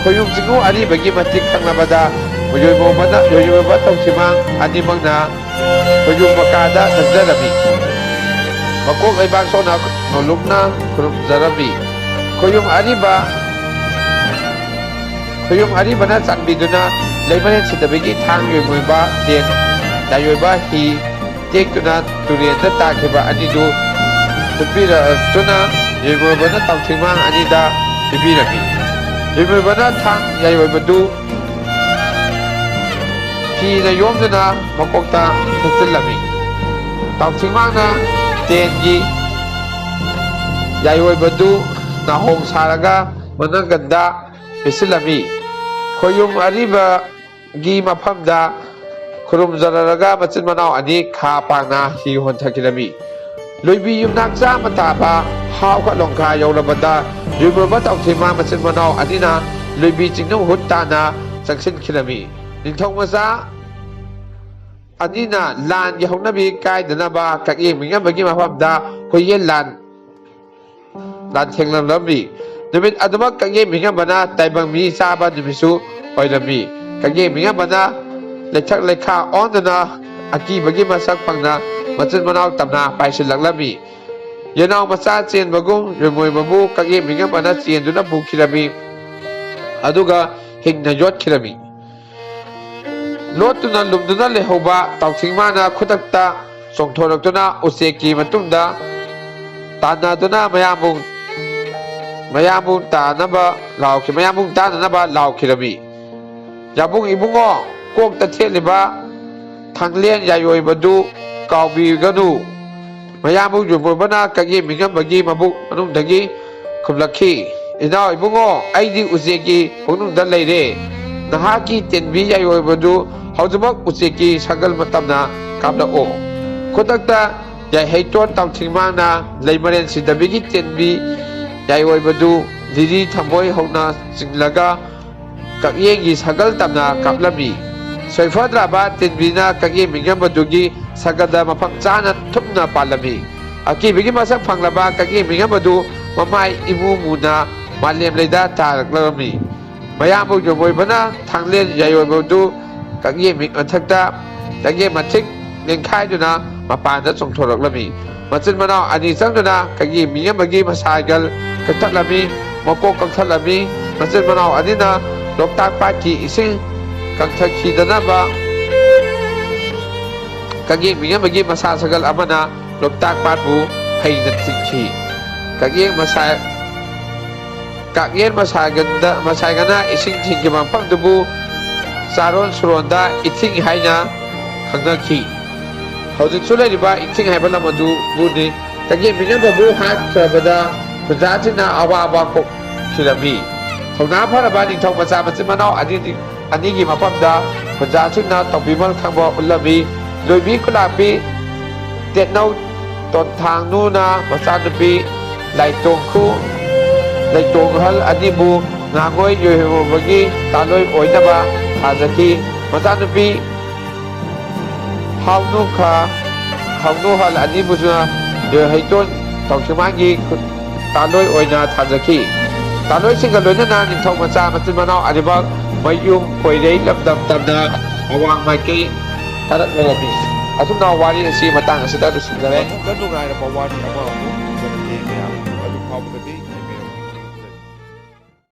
ꯈꯣꯌꯨꯝ ꯆꯤꯡꯉꯨ ꯑꯔꯤꯕꯒꯤ ꯃꯇꯤꯛ ꯈꯪꯂꯕꯗ ꯌꯣꯏꯃꯣꯕꯅ, ꯌꯣꯏꯃꯣꯕ ꯇꯧꯊꯤꯃꯥꯡ ꯑꯅꯤꯃꯛꯅ ꯈꯣꯌꯨꯝ ꯃꯀꯥꯗ ꯆꯪꯖꯔꯝꯃꯤ꯫ ꯃꯀꯣꯛ ꯂꯩꯕꯥꯛ ꯁꯣꯛꯅ ꯅꯣꯂꯨꯛꯅ ꯈꯨꯔꯨꯝꯖꯔꯝꯃꯤ꯫ ꯈꯣꯌꯨꯝ ꯑꯔꯤꯕ, ꯈꯣꯌꯨꯝ ꯑꯔꯤꯕꯅ ꯆꯥꯟꯕꯤꯗꯨꯅ ꯂꯩꯃꯔꯦꯟ ꯁꯤꯗꯕꯒꯤ ꯊꯥꯡ ꯌꯣꯏꯃꯣꯏꯕ ꯇꯦꯟ, ꯌꯥꯏꯌꯣꯏꯕ ꯍꯤ ꯇꯦꯛꯇꯨꯅ ꯇꯨꯔꯦꯟꯗ ꯇꯥꯈꯤꯕ ꯑꯅꯤꯗꯨ ꯍꯨꯠꯄꯤꯔꯛꯇꯨꯅ ꯌꯣꯏꯃꯣꯏꯕꯅ ꯇꯥꯎꯊꯤꯡꯃꯥꯡ ꯑꯅꯤꯗ ꯄꯤꯕꯤꯔꯝꯃꯤ꯫ ꯌꯣꯏꯃꯣꯏꯕꯅ ꯊꯥꯡ ꯌꯥꯏꯌꯣꯏꯕꯗꯨ ꯐꯤꯅ ꯌꯣꯝꯗꯨꯅ ꯃꯀꯣꯛꯇ ꯊꯦꯠꯆꯤꯜꯂꯝꯃꯤ꯫ ꯇꯥꯎꯊꯤꯡꯃꯥꯡꯅ ꯇꯦꯟꯒꯤ ꯌꯥꯏꯌꯣꯏꯕꯗꯨ ꯅꯥꯍꯣꯡ ꯁꯥꯔꯒ ꯃꯅꯪꯒꯟꯗ ꯄꯤꯁꯤꯜꯂꯝꯃꯤ꯫ ꯈꯣꯌꯨꯝ ꯑꯔꯤꯕꯒꯤ ꯃꯐꯝꯗ ꯈꯨꯔꯨꯝꯖꯔꯔꯒ ꯃꯆꯤꯟ ꯃꯅꯥꯎ ꯑꯅꯤ ꯈꯥ ꯄꯥꯡꯅ ꯍꯤ ꯍꯣꯟꯊꯈꯤꯔꯝꯃꯤ꯫ ꯂꯣꯏꯕꯤ ꯌꯨꯝꯅꯥꯛ ꯆꯥꯝꯃ ꯇꯥꯕ ꯍꯥꯎꯈ ꯂꯣꯡꯈꯥ ꯌꯧꯔꯕꯗ ꯌꯣꯏꯃꯣꯏꯕ ꯇꯥꯎꯊꯤꯡꯃꯥꯡ ꯃꯆꯤꯟ ꯃꯅꯥꯎ ꯑꯅꯤꯅ ꯂꯣꯏꯕꯤ ꯆꯤꯡꯅꯨꯡ ꯍꯨꯠ ꯇꯥꯅ ꯆꯪꯁꯤꯟꯈꯤꯔꯝꯃꯤ꯫ ꯅꯤꯡꯊꯧ ꯃꯆꯥ ꯑꯅꯤꯅ ꯂꯥꯟꯒꯤ ꯍꯧꯅꯕꯤ ꯀꯥꯏꯗꯅꯕ ꯀꯛꯌꯦꯡ ꯃꯤꯉꯝꯕꯒꯤ ꯃꯐꯝꯗ ꯍꯨꯏꯌꯦꯟ ꯂꯥꯟ ꯂꯥꯟꯊꯦꯡꯅꯔꯝꯃꯤ꯫ ꯅꯨꯃꯤꯠ ꯑꯗꯨꯃꯛ ꯀꯛꯌꯦꯡ ꯃꯤꯉꯝꯕꯅ ꯇꯥꯏꯕꯪ ꯃꯤ ꯆꯥꯕ ꯅꯨꯃꯤꯠꯁꯨ ꯑꯣꯏꯔꯝꯃꯤ꯫ ꯀꯛꯌꯦꯡ ꯃꯤꯉꯝꯕꯅ ꯂꯩꯊꯛ ꯂꯩꯈꯥ ꯑꯣꯟꯗꯨꯅ ꯑꯀꯤꯕꯒꯤ ꯃꯁꯛ ꯐꯪꯅ ꯃꯆꯤꯟ ꯃꯅꯥꯎ ꯇꯝꯅ ꯄꯥꯏꯁꯤꯜꯂꯛꯂꯝꯃꯤ꯫ ꯌꯦꯅꯥꯎ ꯃꯆꯥ ꯆꯦꯟꯕꯒꯨꯝ ꯌꯣꯏꯃꯣꯏꯕꯕꯨ ꯀꯛꯌꯦꯡ ꯃꯤꯉꯝꯕꯅ ꯆꯦꯟꯗꯨꯅ ꯄꯨꯈꯤꯔꯝꯃꯤ꯫ ꯑꯗꯨꯒ ꯍꯤꯡꯅ ꯌꯣꯠꯈꯤꯔꯝꯃꯤ꯫ ꯂꯣꯠꯇꯨꯅ ꯂꯨꯝꯗꯨꯅ ꯂꯩꯍꯧꯕ ꯇꯥꯎꯊꯤꯡꯃꯥꯡꯅ ꯈꯨꯗꯛꯇ ꯆꯣꯡꯊꯣꯔꯛꯇꯨꯅ ꯎꯆꯦꯛꯀꯤ ꯃꯇꯨꯡꯗ ꯇꯥꯟꯅꯗꯨꯅ ꯃꯌꯥꯝꯕꯨ, ꯃꯌꯥꯝꯕꯨ ꯇꯥꯅꯕ ꯂꯥꯎꯈꯤ-, ꯃꯌꯥꯝꯕꯨ ꯇꯥꯅꯅꯕ ꯂꯥꯎꯈꯤꯔꯝꯃꯤ꯫ ꯌꯥꯕꯨꯡ ꯏꯕꯨꯡꯉꯣ, ꯀꯣꯛꯇ ꯊꯦꯠꯂꯤꯕ ꯊꯥꯡꯂꯦꯟ ꯌꯥꯏꯑꯣꯏꯕꯗꯨ ꯀꯥꯎꯕꯤꯒꯅꯨ꯫ ꯃꯌꯥꯝꯕꯨ ꯌꯣꯏꯃꯣꯏꯕꯅ ꯀꯛꯌꯦꯡ ꯃꯤꯉꯝꯕꯒꯤ ꯃꯕꯨꯛ ꯃꯅꯨꯡꯗꯒꯤ ꯈꯨꯝꯂꯛꯈꯤ, "ꯏꯅꯥꯎ ꯏꯕꯨꯡꯉꯣ, ꯑꯩꯗꯤ ꯎꯆꯦꯛꯀꯤ ꯄꯨꯛꯅꯨꯡꯗ ꯂꯩꯔꯦ꯫ ꯅꯍꯥꯛꯀꯤ ꯇꯦꯟꯕꯤ ꯌꯥꯏꯑꯣꯏꯕꯗꯨ ꯍꯧꯖꯤꯛꯃꯛ ꯎꯆꯦꯛꯀꯤ ꯁꯒꯜ ꯃꯇꯝꯅ ꯀꯥꯞꯂꯛꯎ꯫ ꯈꯨꯗꯛꯇ ꯌꯥꯏꯍꯩꯇꯣꯟ ꯇꯥꯎꯊꯤꯡꯃꯥꯡꯅ ꯂꯩꯃꯔꯦꯟ ꯁꯤꯗꯕꯤꯒꯤ ꯇꯦꯟꯕꯤ ꯌꯥꯏꯑꯣꯏꯕꯗꯨ ꯂꯤꯔꯤ ꯊꯝꯕꯣꯏ ꯍꯧꯅ ꯆꯤꯡꯂꯒ ꯀꯛꯌꯦꯡꯒꯤ ꯁꯒꯜ ꯇꯝꯅ ꯀꯥꯞꯂꯝꯃꯤ꯫ ꯁꯣꯏꯐꯗ꯭ꯔꯕ ꯇꯦꯟꯕꯤꯅ ꯀꯛꯌꯦꯡ ꯃꯤꯉꯝꯕꯗꯨꯒꯤ ꯁꯒꯜꯗ ꯃꯐꯝ ꯆꯥꯅ ꯊꯨꯞꯅ ꯄꯥꯜꯂꯝꯃꯤ꯫ ꯑꯀꯤꯕꯒꯤ ꯃꯁꯛ ꯐꯪꯂꯕ ꯀꯛꯌꯦꯡ ꯃꯤꯉꯝꯕꯗꯨ ꯃꯃꯥꯏ ꯏꯃꯨ ꯃꯨꯅ ꯃꯥꯂꯦꯝ ꯂꯩꯗ ꯇꯥꯔꯛꯂꯝꯃꯤ꯫ ꯃꯌꯥꯝꯕ ꯌꯣꯡꯕꯣꯏꯕꯅ ꯊꯥꯡꯂꯦꯟ ꯌꯥꯏꯑꯣꯏꯕꯗꯨ ꯀꯛꯌꯦꯡ ꯃꯤ-, ꯃꯊꯛꯇ ꯀꯛꯌꯦꯡ ꯃꯊꯤꯛ ꯂꯦꯡꯈꯥꯏꯗꯨꯅ ꯃꯄꯥꯟꯗ ꯆꯣꯡꯊꯣꯔꯛꯂꯝꯃꯤ꯫ ꯃꯆꯤꯟ ꯃꯅꯥꯎ ꯑꯅꯤ ꯆꯪꯗꯨꯅ ꯀꯛꯌꯦꯡ ꯃꯤꯉꯝꯕꯒꯤ ꯃꯁꯥꯒꯜ ꯀꯛꯊꯠꯂꯝꯃꯤ, ꯃꯀꯣꯛ ꯀꯛꯊꯠꯂꯝꯃꯤ꯫ ꯃꯆꯤꯟ ꯃꯅꯥꯎ ꯑꯅꯤꯅ ꯂꯣꯛꯇꯥꯛ ꯄꯥꯠꯀꯤ ꯏꯁꯤꯡ ꯀꯪꯊꯈꯤꯗꯅꯕ ꯀꯛꯌꯦꯡ ꯃꯤꯉꯝꯕꯒꯤ ꯃꯁꯥ ꯁꯒꯜ ꯑꯃꯅ ꯂꯣꯛꯇꯥꯛ ꯄꯥꯠꯄꯨ ꯐꯩꯅ ꯊꯤꯡꯈꯤ꯫ ꯀꯛꯌꯦꯡ ꯃꯁꯥ ꯀꯥꯛꯌꯦꯟ ꯃꯁꯥꯒꯟꯗ-, ꯃꯁꯥꯒꯅ ꯏꯁꯤꯡ ꯊꯤꯡꯈꯤꯕ ꯃꯐꯝꯗꯨꯕꯨ ꯆꯥꯔꯣꯟ ꯁꯨꯔꯣꯟꯗ ꯏꯊꯤꯡ ꯍꯥꯏꯅ ꯈꯪꯅꯈꯤ꯫ ꯍꯧꯖꯤꯛꯁꯨ ꯂꯩꯔꯤꯕ ꯏꯊꯤꯡ ꯍꯥꯏꯕ ꯂꯝ ꯑꯗꯨꯕꯨꯅꯤ꯫ ꯀꯛꯌꯦꯟ ꯃꯤꯉꯝꯕꯕꯨ ꯍꯥꯠꯈ꯭ꯔꯕꯗ ꯈꯨꯟꯖꯥꯁꯤꯡꯅ ꯑꯋꯥꯕ ꯀꯣꯛꯈꯤꯔꯝꯃꯤ꯫ ꯊꯧꯅꯥ ꯐꯔꯕ ꯅꯤꯡꯊꯧ ꯃꯆꯥ ꯃꯆꯤꯟ ꯃꯅꯥꯎ ꯑꯅꯤꯗꯤ ꯑꯅꯤꯒꯤ ꯃꯐꯝꯗ ꯈꯨꯟꯖꯥꯁꯤꯡꯅ ꯇꯧꯕꯤꯃꯜ ꯈꯪꯕ ꯎꯠꯂꯝꯃꯤ꯫ ꯂꯣꯏꯕꯤ ꯈꯨꯂꯥꯛꯄꯤ ꯇꯦꯠꯅꯧ ꯇꯣꯟꯊꯥꯡꯅꯨꯅ ꯃꯆꯥꯅꯨꯄꯤ ꯂꯥꯏꯇꯣꯡꯈꯨ, ꯂꯩꯇꯣꯡꯍꯜ ꯑꯅꯤꯕꯨ ꯉꯥꯉꯣꯏ ꯌꯣꯏꯍꯧꯕꯒꯤ ꯇꯥꯂꯣꯏ ꯑꯣꯏꯅꯕ ꯊꯥꯖꯈꯤ꯫ ꯃꯆꯥꯅꯨꯄꯤ ꯍꯥꯎꯅꯨꯈꯥ, ꯍꯥꯎꯅꯨꯍꯜ ꯑꯅꯤꯕꯨꯁꯨ ꯌꯣꯏꯍꯩꯇꯣꯟ ꯇꯧꯁꯤꯃꯥꯟꯒꯤ ꯈꯨ-, ꯇꯥꯂꯣꯏ ꯑꯣꯏꯅ ꯊꯥꯖꯈꯤ꯫ ꯇꯥꯂꯣꯏꯁꯤꯡꯒ ꯂꯣꯏꯅꯅ ꯅꯤꯡꯊꯧ ꯃꯆꯥ ꯃꯆꯤꯟ ꯃꯅꯥꯎ ꯑꯅꯤꯃꯛ ꯃꯌꯨꯝ ꯀꯣꯏꯔꯩ ꯂꯝꯗꯝ ꯇꯝꯅ ꯑꯋꯥꯡ ꯃꯥꯏꯀꯩ ꯊꯥꯔꯛꯂꯝꯃꯤ꯫ ꯑꯁꯨꯝꯅ ꯋꯥꯔꯤ ꯑꯁꯤ ꯃꯇꯥꯡ ꯑꯁꯤꯗ ꯂꯣꯏꯁꯤꯟꯖꯔꯦ꯫ ꯃꯊꯪꯗ ꯅꯨꯡꯉꯥꯏꯔꯕ ꯋꯥꯔꯤ ꯑꯃ ꯑꯃꯨꯛ ꯄꯨꯖꯔꯛꯀꯦ꯫ ꯃꯌꯥꯝ ꯑꯗꯨ ꯐꯥꯎꯕꯗꯗꯤ